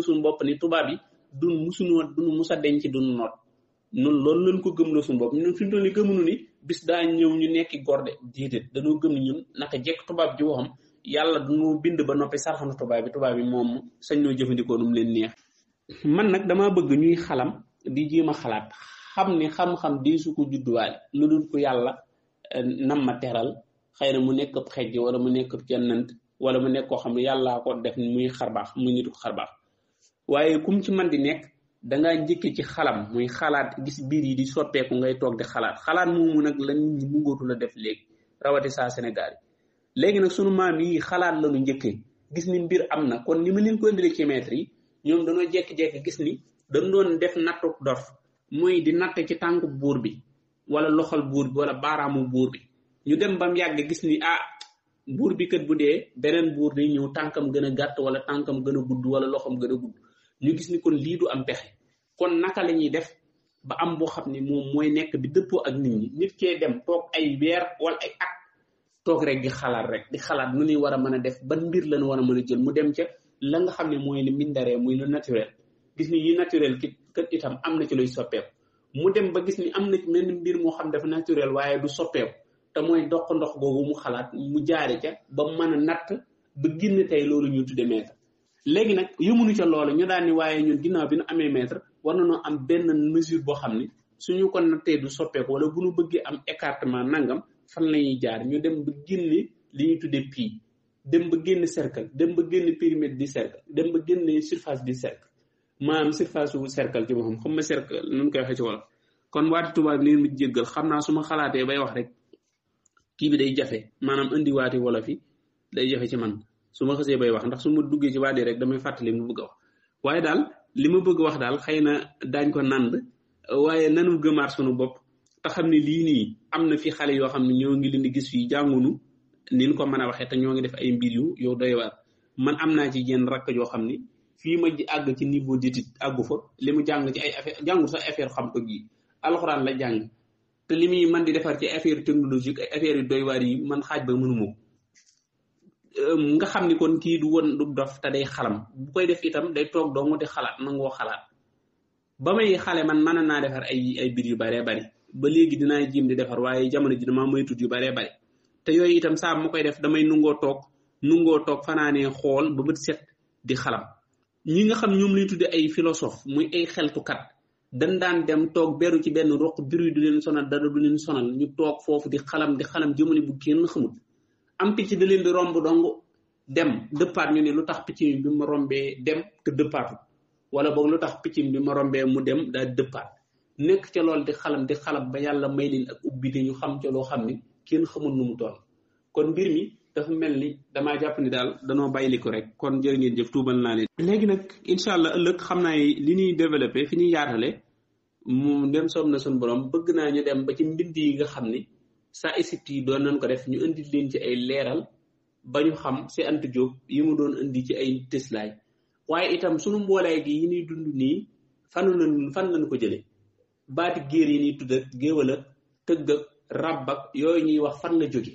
suñu bopp ni tubaab yi duñu mus a denc duñu noot noonu loolu lañ ko gëmloo suñu bopp ñun fi mu toll nii gëmuñu ni bis daa ñëw ñu nekki gorde déedéet dañoo gëm ni ñun naka jekk tubaab ji waxam yàlla duñu bind ba noppi sarxana tubaab bi moom sañ noo jëfandikoo nu mu leen neex. man nag dama bëgg ñuy xalam di jéem a xalaat xam ni xam-xam di su ko judduwaale lu dul ko yàlla nam ma teral xëy na mu nekk ab xejj wala mu nekk ab jannant wala mu nekk koo xam ne yàllaa ko def muy xarbaax muy nitu ko xarbaax waaye kum ci man di nekk dangaa njëkke ci xalam muy xalaat gis biir yi di soppeeku ngay toog di xalaat moomu nag lañ mu ngóotu la def léegi rawati saa Sénégal yi léegi nag sunu maam yi xalaat lañu njëkkee gis ni mbir am na kon ni ma leen ko indile ci maître yi ñoom dañoo jekki-jekki gis ni dañ doon def nattu dof muy di natt ci tànku buur bi wala loxol buur bi wala baaraamu buur bi ñu dem ba mu yàgg gis ni buur bi kat bu dee beneen buur di ñëw tànkam gën a gàtt wala tànkam gën a gudd wala loxom gën a gudd ñu gis ni kon lii du am pexe kon naka la ñuy def ba am boo xam ne moom mooy nekk bi dëppoo ak nit ñi nit kee dem toog ay weer wala ay at toog rek di xalaat nu ñuy war a mën a def ban mbir lañu war a mën a jël mu dem ca la nga xam ne mooy li mindaree muy lu naturel gis ni yi naturel kat itam am na ci luy soppeeku mu dem ba gis ni am na ci menn mbir moo xam dafa naturel waaye du soppeeku te mooy dox ndox googu mu xalaat mu jaare ca ba mën a natt ba génn tey loolu ñu tudde maître léegi nag yëmunu ca loolu ñu daan ni waaye ñun ginnaaw bi nu amee maître war nañoo am benn mesure boo xam ne suñu ko nattee du soppeeku wala bu ñu bëggee am écartement nangam fan la ñuy jaar ñu dem ba génne li ñuy tudde pi dem ba génn cercle dem ba génn périmètre du cercle dem ba génn surface du cercle maanaam surface wu cercle ci boppam xam nga cercle nu koy waxee ci wolof kon waati tubaab bi mu jéggal xam naa su ma xalaatee bay wax rek kii bi day jafe maanaam indi waati wolof yi day jafe ci man su ma xësee bay wax ndax su ma duggee ci waat yi rek damay fàttali mu bëgg a wax waaye daal li ma bëgg wax daal xëy na daañ ko nand waaye nanu gëmaat sunu bopp te xam ne lii nii am na fi xale yoo xam ne ñoo ngi leen di gis fii jàngunu ni ñu ko mën a waxee te ñoo ngi def ay mbir yu doy waar man am naa ci jenn rakk yoo xam ni fii ma àgg ci niveau d'étude àggu fa li mu jàng ci ay affaire jàngul sax affaire xam ko gi alxuraan la jàng te li muy man di defar ci affaire technologique ay affaire yu doy waar yi man xaaj ba mënuma ko nga xam ni kon kii du woon du dof te day xalam bu koy def itam day toog dong di xalaat nangoo xalaat ba may xale man mën naa defar ay mbir yu baree bari ba léegi dinaa jéem di defar waaye jamono ji damaa moytut yu baree bari te yooyu itam saa ma koy def damay nungoo toog fanaanee xool ba bët set di xalam ñi nga xam ñoom lañ tudde ay philosophe muy ay xeltukat dañ daan dem toog beru ci benn roq biru du leen sonal dara du leen sonal ñu toog foofu di xalam jëmale bu kenn xamul am picc da leen di romb dong dem dëppaat ñu ne lu tax picc bi ma rombee dem te dëppaatu wala boog lu tax picc bi ma rombee mu dem daal dëppaat nekk ca loolu di xalam ba yàlla may leen ak ubbite ñu xam ca loo xam ne kenn xamul nu mu toll kon mbir mi dafa mel ni damaa jàpp ni daal danoo bàyyili ko rek kon jërë ngeen jëf tuubal naa leen. léegi nag incha allah ëllëg xam naa li ñuy développé fi ñuy yaatale mu dem soob na suñu borom bëgg naa ñu dem ba ci mbind yi nga xam ni saa Égypte yi doon nañ ko def ñu indi leen ci ay leeral ba ñu xam si Anta Diop yi mu doon indi ci ay tëslaay waaye itam sunu mbooleay gi yi ñuy dund nii fan lañ ko jëlee baati géer yi ñuy tudd ak géwal ak tëgg ak ràbb ak yooyu ñuy wax fan la jóge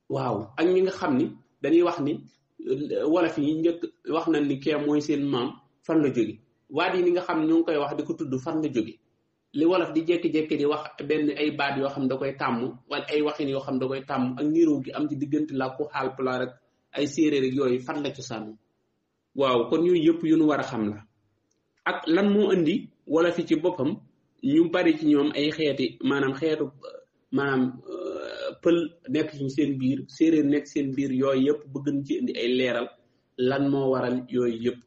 waaw ak ñi nga xam ni dañuy wax ni wolof yi njëkk wax nañ ni kee mooy seen maam fan la jóge waat yi ni nga xam ne ñu ngi koy wax di ko tudd fan la jóge li wolof di jékki-jékki di wax benn ay baat yoo xam da koy tàmm wala ay waxin yoo xam da koy tàmm ak niiroo gi am ci diggante làkku Haalpulaar ak ay séeréer ak yooyu fan la cosaan waaw kon yooyu yëpp yu nu war a xam la ak lan moo indi wolof yi ci boppam ñu bari ci ñoom ay xeetu pël nekk ci seen biir séeréer nekk seen biir yooyu yëpp bëgg nañ ci indi ay leeral lan moo waral yooyu yëpp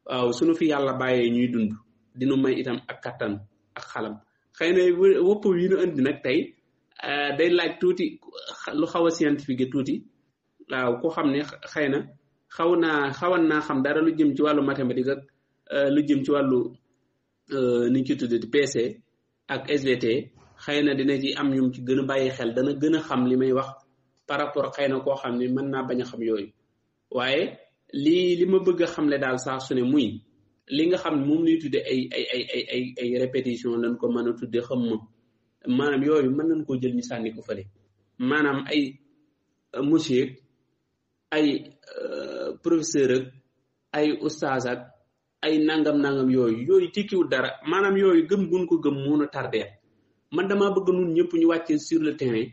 waaw suñu fi yàlla bàyyee ñuy dund dinu may itam ak kattan ak xalam xëy na wëpp yi ñu indi nag tey day laaj tuuti lu xaw a scientifique tuuti waaw ko xam ne xëy na xawan naa xam dara lu jëm ci wàllu mathématique ak lu jëm ci wàllu ni ñu ci tuddee PC ak SVT xëy na dina ci am ñum ci gën a bàyyi xel dana gën a xam li may wax par rapport xëy na koo xam ne mën naa bañ a xam yooyu waaye li ma bëgg a xamle daal saa su ne muy li nga xam ne moom lay tuddee ay répétition lañ ko mën a tuddee xam ma maanaam yooyu mën nañ koo jël ñu sànni ko fële maanaam ay monsieur ay professeur ak ay oustaz ak ay nangam yooyu tekkiwul dara maanaam yooyu gëm gun ko gëm moo na tardé man damaa bëgg nun ñëpp ñu wàccee sur le terrain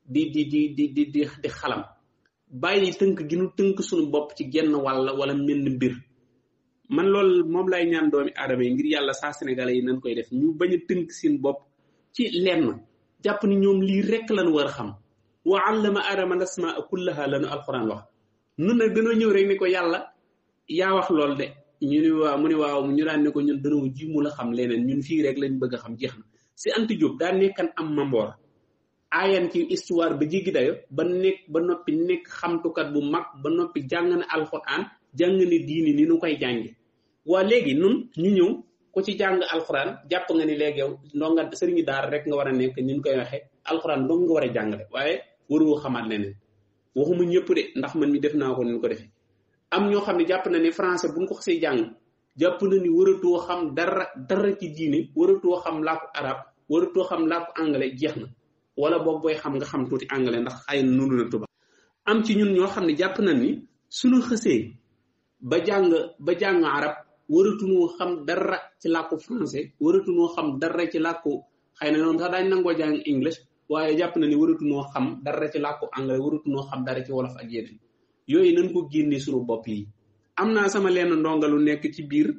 di xalam bàyyi tënk gi nu tënk suñu bopp ci genn wala menn mbir man loolu moom lay ñaan doomi aadama yi ngir yàlla saa sénégalais yi nañ koy def ñu bañ a tënk seen bopp ci lenn jàpp ni ñoom lii rek lañ war a xam wa allama aadama lasmaa kullaha lanu alquran wax nun nag dañoo ñëw rek ni ko yàlla yaa wax lool de ñu ni waaw mu ni waaw ñu daan ne ko ñun dañoo ji mu la xam leneen ñun fii rek lañ bëgg a xam jeex na si Anta Diop daa nekkan am mamboor aayan ci histoire ba jéggi dayo ba noppi nekk xamtukat bu mag ba noppi jàng na alquran jàng ne diini ni nu koy jànge waa léegi nun ñu ñëw ku ci jàng alquran jàpp nga ni léegi yow ndonga sëriñu daara rek nga war a nekk ni ñu koy waxee alquran dong nga war a jàngale waaye waroo xamaat leneen waxuma ñëpp de ndax man mi def naa ko ni ñu ko defee am ñoo xam ne jàpp na ni français buñ ko xasee jàng jàpp na ni waratoo xam dara ci diine waratoo xam làkku arab waratoo xam làkku anglais jeex na wala boog booy xam nga xam tuuti anglais ndax xëy na nunu la tubaab am ci ñun ñoo xam ne jàpp na ni suñu xësee ba jàng arab waratunoo xam dara ci làkku français waratunoo xam dara ci làkku xëy na noonu sax daañ nangoo jàng english waaye jàpp na ni waratunoo xam dara ci làkku anglais waratunoo xam dara ci wolof ak yeneen yooyu nañ ko génne suñu bopp yi am naa sama lenn ndongalu nekk ci biir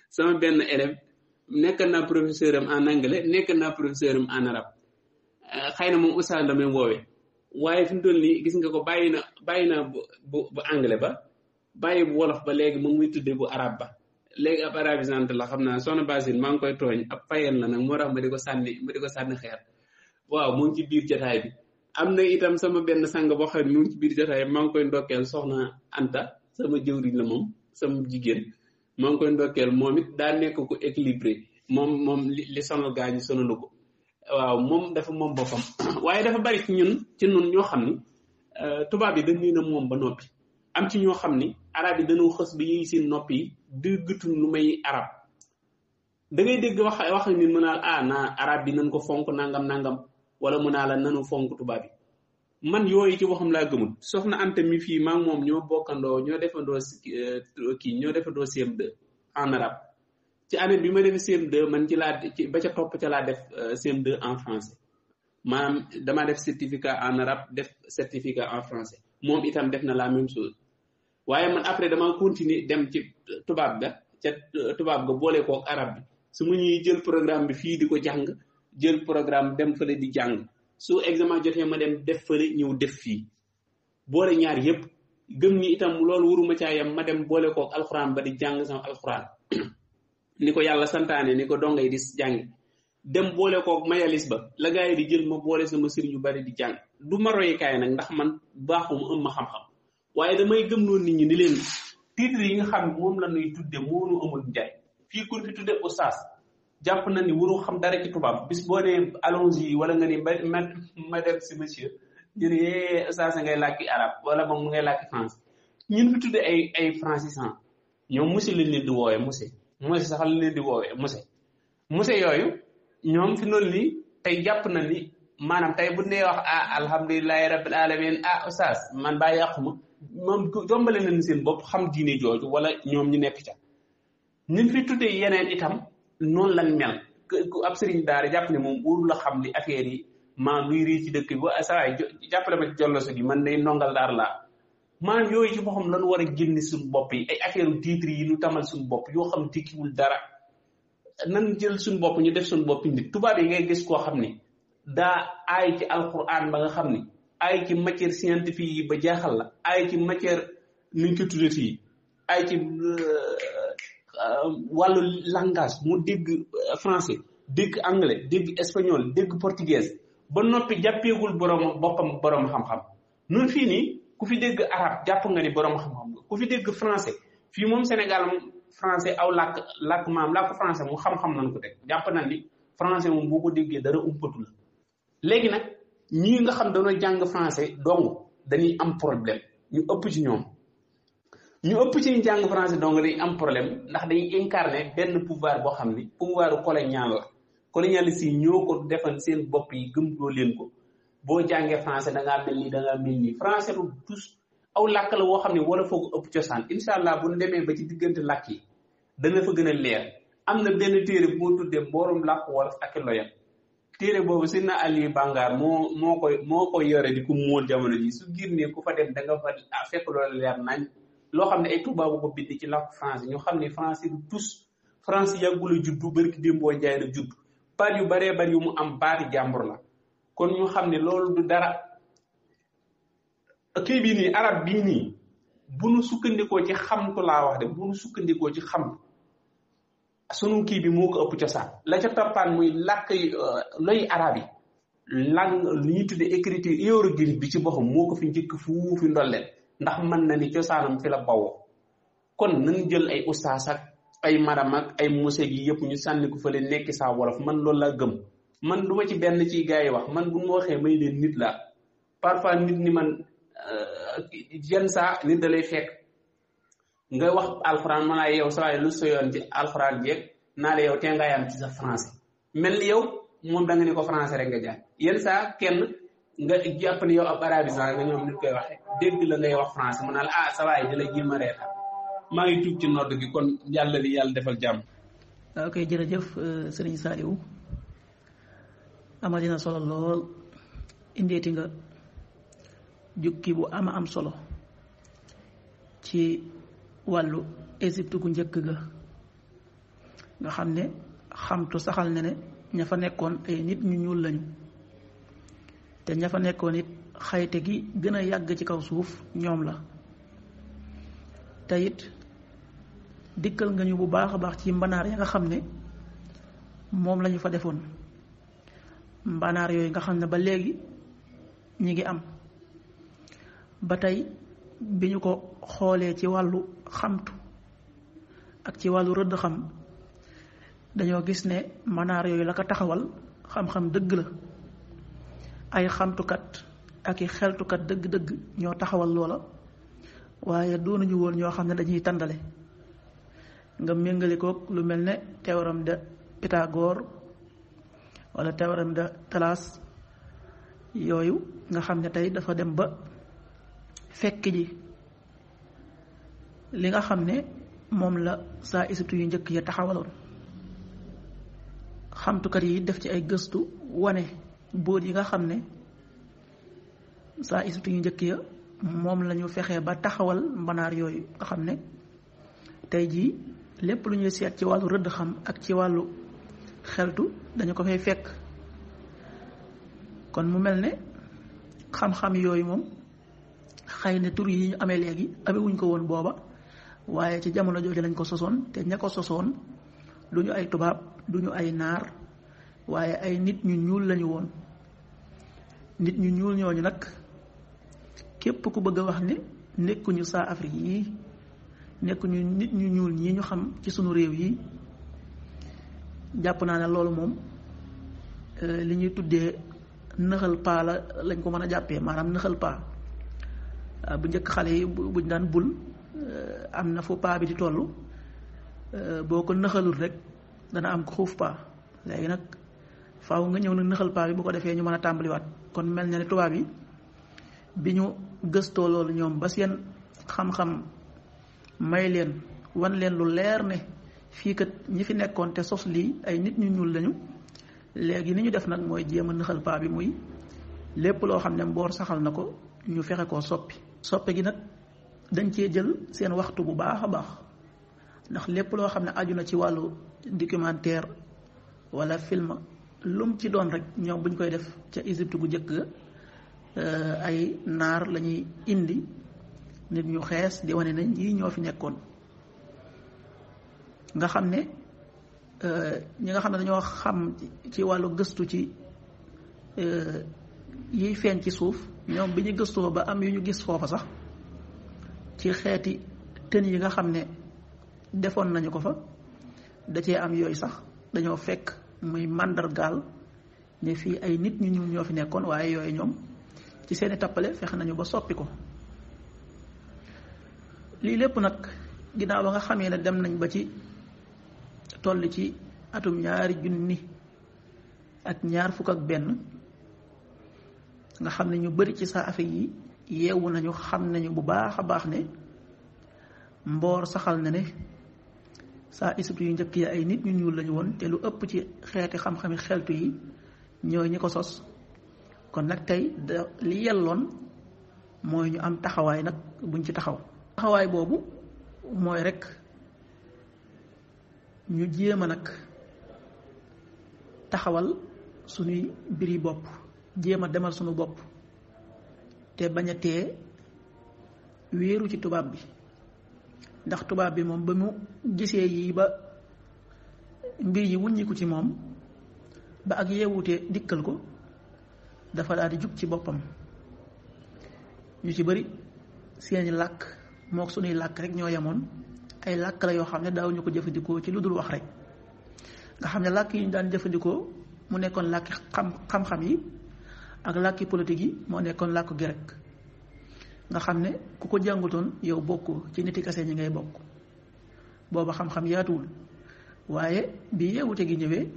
sama benn élève nekk naa professeur am en anglais nekk naa professeur am en arabe xëy na moom oustaz la may woowee waaye fi mu toll nii gis nga ko bàyyi na bu anglais ba bàyyi bu wolof ba léegi moom muy tuddee bu arabe ba léegi ab arabisante la xam naa soxna Basine maa ngi koy tooñ ab payen la nag moo tax ma di ko sànni xeer waaw mu ngi ci biir jotaay bi am na itam sama benn sang boo xam ne mu ngi ci biir jotaay maa ngi koy ndokkeel soxna Anta sama jëwriñ la moom sama jigéen maa ngi koy ndokkeel moom it daa nekk ku équilibré moom li sonal gaañu sonalu ko waaw moom dafa moom boppam waaye dafa bari ci ñun ñoo xam ni tubaab yi dañ leen a moom ba noppi am ci ñoo xam ni arab yi dañoo xës ba yéy seen nopp yi dëggatuñ lu may arab da ngay dégg wax nit mën naa naa arab bi nañ ko fonk nangam wala mën naa la nanu fonk tubaab yi man yooyu ci waxam laa gëmul soxna Anta mi fii maa ngi moom ñoo bokkandoo ñoo defandoo CM2 en arabe ci année bi ma defee CM2 man ba ca topp ca laa def CM2 en français maanaam damaa def certificat en arabe def certificat en français moom itam def na la même chose waaye man après dama continuer dem ci tubaab ga boole kook arabe bi su ma ñuy jël programme bi fii di ko jàng jël programme dem fële di jàng su examen jotee ma dem def fële ñëw def fii boole ñaar yépp gëm ni itam loolu waruma caa yem ma dem boole kook alxuraan ba di jàng sama alxuraan ni ko yàlla santaane ni ko dongay di jàng dem boole kook mayalis ba la gaa yi di jël ma boole sama sëriñ yu bari di jàng du ma royukaay nag ndax man baaxuma ëmma xam-xam waaye damay gëmloo nit ñi ni leen titre yi nga xam moom la ñuy tudde moonu amul njaay fii ku fi tudde oustaz jàpp na ni waru xam dara ci tubaab bis boo nee allons-y wala nga ni ma dem si monsieur ñu ne oustaz ngay làkki arabe wala moom mu ngay làkki français ñun fi tudde ay francisant ñoom monsieur lañ leen di woowee monsieur sax lañ leen di woowee monsieur yooyu ñoom fi noonu nii tey jàpp na ni maanaam tey bu nee wax alhamdulilahi rabbil alamin oustaz man baa yàquma moom jombale nañ seen bopp xam diine jooju wala ñoom ñu nekk ca ñun fi tuddee yeneen itam noonu lañ mel ku ab sëriñ daara jàpp ne moom wóoru la xam li affaire yi maanaam luy rii ci dëkk bi ba saa waay jàppale ma ci jolloso gi man day ndongal daara laa maanaam yooyu ci boppam lañu war a génne suñu bopp yi ay affaire titre yi ñu tamal suñu bopp yoo xam tekkiwul dara nan jël suñu bopp ñu def suñu bopp nit tubaab yi ngay gis koo xam ne daa aay ci alquran ba nga xam ne aay ci matière scientifique yi ba jaaxal la aay ci matière nuñ ko tuddee fii aay ci wàllu langage mu dégg français dégg anglais dégg espagnol dégg portugais ba noppi jàppeegul boppam borom xam-xam nun fii nii ku fi dégg arabe jàpp nga ni borom xam-xam ku fi dégg français fii moom Sénégal moom français aw làkk français mu xam-xam nañ ko teg jàpp na ni français moom boo ko déggee dara umpatu la léegi nag ñii nga xam dañoo jàng français dong dañuy am problème ñu ëpp ci ñoom ñu ëpp ci ñu jàng français dong dañuy am problème ndax dañuy incarner benn pouvoir boo xam ni pouvoiru colonial la colonialiste yi ñoo ko defal seen bopp yi gëm doo leen ko boo jàngee français da ngaa mel nii français du tous aw làkk la woo xam ne wala foog ëpp cosaan incha allah bu ñu demee ba ci diggante làkk yi dana fa gën a leer. am na benn téere bu ma tuddee mboorum làkk wolof ak loyal téere boobu si na Aliou Bangaar moo koy yore di ko móol jamono ji su génnee ku fa dem da nga fa fekk loolu leer nañ loo xam ne ay tubaab ko bind ci làkk français ñu xam ne français du tous français yàggul a juddu barki démboo njaay la judd baat yu baree bari yu mu am baati jàmbur la kon ñu xam ne loolu du dara kii bii nii arab bii nii bu nu sukkandikoo ci xamtu laa wax de bu nu sukkandikoo ci xam sunu kii bi moo ko ëpp cosaan la ca toppaan muy làkk loy arab yi lang li ñuy tuddee écriture hiéroglyphe bi ci boppam moo ko fi njëkk fuufi ndolleen ndax mën na ni cosaanam fi la bawoo kon nañ jël ay ustaas ak ay madam ak ay monsieur gi yëpp ñu sànni ko fële nekki saa wolof man loolu laa gëm man du ma ci benn ci gars yi wax man bu ma waxee may leen nit laa parfois nit ni man yenn saa nit da lay fekk nga wax alxuraan man yow saa waay lu sa yoon ci alxuraan jeeg naa la yow tee nga yam ci sa français mel ni yow moom da nga ni ko français rek nga jaar yenn saa kenn nga jàpp ne yow ab arabisant nga ñoom nit koy waxe dégg la ngay wax français mu naa la sa waay di la jéem a reetaan maa ngi tuub ci nodd gi kon yàlla li yàlla defal jàmm. ok jërëjëf sëriñ Saliou amadina solo lool indeeti nga jukki bu am solo ci wàllu Égypte gu njëkk ga nga xam ne xamtu saxal ne ña fa nekkoon ay nit ñu ñuul lañu te ña fa nekkoon it xayte gi gën a yàgg ci kaw suuf ñoom la te it dikkal nga ñu bu baax a baax ci mbanaar ya nga xam ne moom lañu fa defoon mbanaar yooyu nga xam ne ba léegi ñi ngi am ba tey bi ñu ko xoolee ci wàllu xamtu ak ci wàllu rëdd xam dañoo gis ne manaar yooyu la ko taxawal xam-xam dëgg la ay xamtukat ak i xeltukat dëgg-dëgg ñoo taxawal loola waaye doonuñu woon ñoo xam ne dañuy tàndale nga méngale koog lu mel ne théorème de Pythagore wala théorème de Thalès yooyu nga xam ne tey dafa dem ba fekk ji li nga xam ne moom la saa Égypte yu njëkk ya taxawaloon xamtukat yi def ci ay gëstu wane bóot yi nga xam ne saa Égypte yu njëkk ya moom la ñu fexee ba taxawal mbanaar yooyu nga xam ne tey jii lépp lu ñuy seet ci wàllu rëdd xam ak ci wàllu xeltu dañu ko fay fekk kon mu mel ne xam-xam yooyu moom xëy na tur yi ñu amee léegi amewuñ ko woon booba waaye ci jamono jooju lañ ko sosoon te ña ko sosoon du ñu ay tubaab du ñu ay naar waaye ay nit ñu ñuul lañu woon nit ñu ñuul ñooñu nag képp ku bëgg a wax ne nekkuñu saa Afrique yi nekkuñu nit ñu ñuul ñii ñu xam ci sunu réew yi jàpp naa ne loolu moom li ñuy tuddee nëxal paa la lañ ko mën a jàppee maanaam nëxal paa bu njëkk xale yi buñ daan bul am na fu paa bi di toll boo ko nëxalul rek dana am ko xuuf paa léegi nag faaw nga ñëw nag nëxal paa bi bu ko defee ñu mën a tàmbaliwaat kon mel na ne tubaab yi bi ñu gëstoo loolu ñoom ba seen xam-xam may leen wan leen lu leer ne fii kat ñi fi nekkoon te sos lii ay nit ñu ñuul lañu léegi ni ñu def nag mooy jéem a nëxal paa bi muy lépp loo xam ne mboor saxal na ko ñu fexe koo soppi soppe gi nag dañ cee jël seen waxtu bu baax a baax ndax lépp loo xam ne aju na ci wàllu documentaire wala film lum ci doon rek ñoom buñ koy def ca Égypte gu njëkk ga ay naar lañuy indi nit ñu xees di wane nañ ñii ñoo fi nekkoon nga xam ne ñi nga xam ne dañoo xam ci wàllu gëstu ci yiy feeñ ci suuf ñoom bi ñu gëstoo ba am yu ñu gis foofa sax ci xeeti tën yi nga xam ne defoon nañu ko fa da cee am yooyu sax dañoo fekk muy màndargaal ne fii ay nit ñu ñuul ñoo fi nekkoon waaye yooyu ñoom ci seeni tappale fexe nañu ba soppi ko lii lépp nag ginnaaw ba nga xamee ne dem nañ ba ci toll ci atum 2,000 ak 21 nga xam ne ñu bari ci saa Afrique yi yeewu nañu xam nañu bu baax a baax ne mboor saxal na ne saa Égypte yu njëkk yi ay nit ñu ñuul lañu woon te lu ëpp ci xeeti xam-xami xeltu yi ñooy ñi ko sos kon nag tey li yelloon mooy ñu am taxawaay nag buñ ci taxawaay boobu mooy rek ñu jéem a nag taxawal suñuy mbiri bopp jéem a demal suñu bopp te bañ a tee wéeru ci tubaab bi ndax tubaab bi moom ba mu gisee yi ba mbir yi wuññiku ci moom ba ak yeewute dikkal ko dafa daal di jug ci boppam ñu ci bari seeni làkk mook suñuy làkk rek ñoo yemoon ay làkk la yoo xam ne daaw ñu ko jëfandikoo ci lu dul wax rek nga xam ne làkk yi ñu daan jëfandikoo mu nekkoon làkki xam-xam yi ak làkki politique yi moo nekkoon làkku grec nga xam ne ku ko jàngutoon yow bokk ci niti kase ñi ngay bokk booba xam-xam yaatuwul waaye bi yeewute gi ñëwee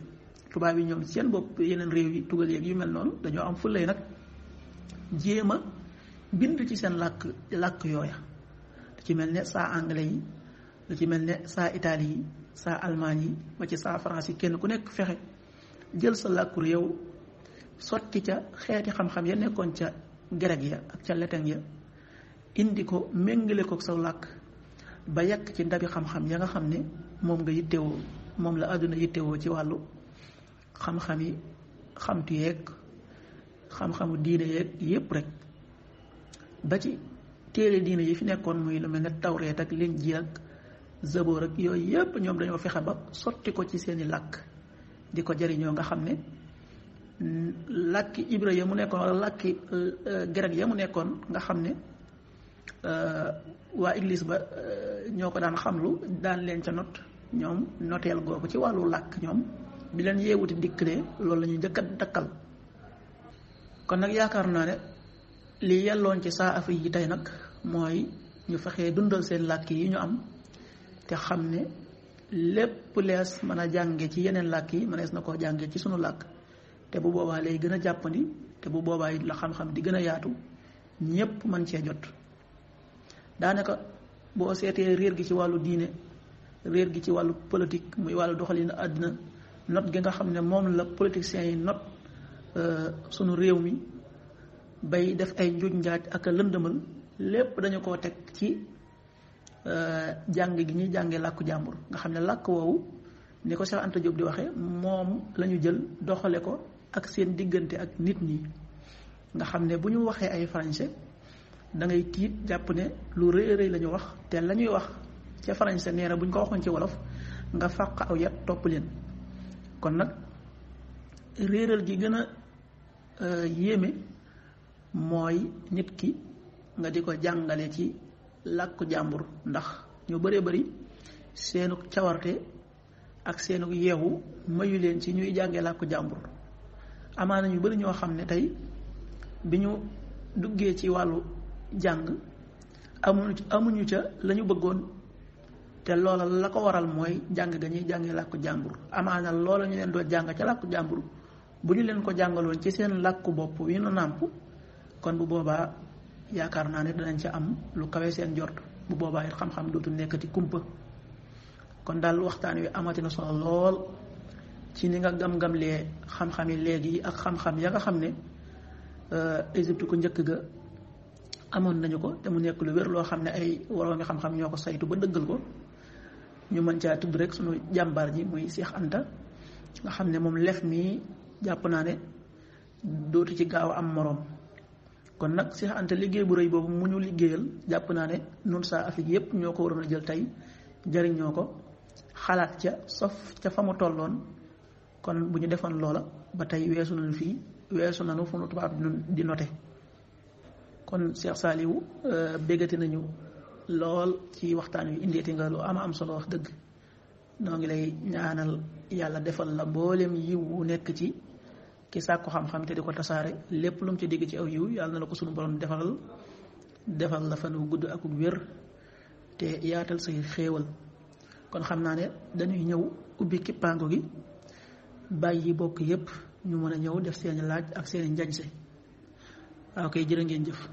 tubaab yi ñoom seen bopp yeneen réew yi tugal yeeg yu mel noonu dañoo am fullay nag jéem a bind ci seen làkk yooya lu ci mel ne saa anglais yi lu ci mel ne saa italie yi saa allemagne yi ba ci saa france yi kenn ku nekk fexe jël sa làkku réew sotti ca xeeti xam-xam ya nekkoon ca grec ya ak ca latin ya indi ko méngale ko sa làkk ba yàq ci ndabi xam-xam ya nga xam ne moom nga yittewoo moom la àdduna yittewoo ci wàllu xam-xam yi xamtu yeeg xam-xamu diine yeeg yépp rek ba ci téere diine yi fi nekkoon muy lu mel ne tawreet ak linjiil ak zaboor ak yooyu yépp ñoom dañoo fexe ba sotti ko ci seeni làkk di ko jariñoo nga xam ne làkki ibra ya mu nekkoon wala làkki grec ya mu nekkoon nga xam ne waa église ba ñoo ko daan xamlu daan leen ca not ñoom noteel googu ci wàllu làkk ñoom bi leen yeewuti dikkalee loolu la ñu njëkk a dakkal kon nag yaakaar naa ne li yelloon ci saa Afrique yi tey nag mooy ñu fexee dundal seen làkk yi ñu am te xam ne lépp lees mën a jànge ci yeneen làkk yi mënees na koo jànge ci sunu làkk te bu boobaa lay gën a jàppandi te bu boobaa it la xam-xam di gën a yaatu ñépp mën cee jot daanaka boo seetee réer gi ci wàllu diine réer gi ci wàllu politique muy wàllu doxalin àddina not gi nga xam ne moom la politiciens yi not sunu réew mi bay def ay njuuj njaaj ak a lëndëmal lépp dañu koo teg ci jàng gi ñuy jàngee làkku jàmbur nga xam ne làkk woowu ni ko Cheikh Anta Diop di waxee moom la ñu jël doxale ko ak seen diggante ak nit ñi nga xam ne bu ñu waxee ay français da ngay tiit jàpp ne lu rëy rëy la ñu wax te la ñuy wax ca français nee na bu ñu ko waxoon ci wolof nga fàq aw yat topp leen kon nag réeral gi gën a yéeme mooy nit ki nga di ko jàngale ci làkku jàmbur ndax ñu bëree bëri seenu cawarte ak seenu yeewu mayu leen ci ñuy jàngee làkku jàmbur amaana ñu bëri ñoo xam ne tey bi ñu duggee ci wàllu jàng amuñu ca la ñu bëggoon te loola la ko waral mooy jàng ga ñuy jàngee làkku jàmbur amaana loola ñu leen doo jàng ca làkku jàmbur bu ñu leen ko jàngaloon ci seen làkku bopp wi nu nàmp kon bu boobaa yaakaar naa ne danañ ca am lu kawe seen jort bu boobaa it xam-xam dootul nekkati kumpa kon daal waxtaan wi amati na solo lool ci ni nga gam-gamlee xam-xami léegi ak xam-xam ya nga xam ne Égypte ko njëkk ga amoon nañu ko te mu nekk lu wér loo xam ne ay woroomi xam-xam ñoo ko saytu ba dëggal ko ñu mën caa tudd rek sunu jàmbaar ji muy Cheikh Anta nga xam ne moom lef mi jàpp naa ne dootu ci gaaw a am moroom kon nag Cheikh Anta liggéey bu rëy boobu mu ñu liggéeyal jàpp naa ne nun saa Afrique yépp ñoo ko waroon a jël tey jariñoo ko xalaat ca sof ca fa mu tolloon kon bu ñu defoon loola ba tey weesu nañu fii weesu nañu fu nu tubaab di note kon Cheikh Saliou béggati nañu lool ci waxtaan wi indeeti nga lu am solo wax dëgg noo ngi lay ñaanal yàlla defal la mboolem yiw wu nekk ci ki sàkku xam-xam te di ko tasaare lépp lu mu ci digg ci aw yiw yàlla na la ko sunu borom defal la fan wu gudd ak wér te yaatal say xéewal kon xam naa ne dañuy ñëw ubbi kippaango gi bàyyi bokk yépp ñu mën a ñëw def seeni laaj ak seeni njañse waaw kay jërë ngeen jëf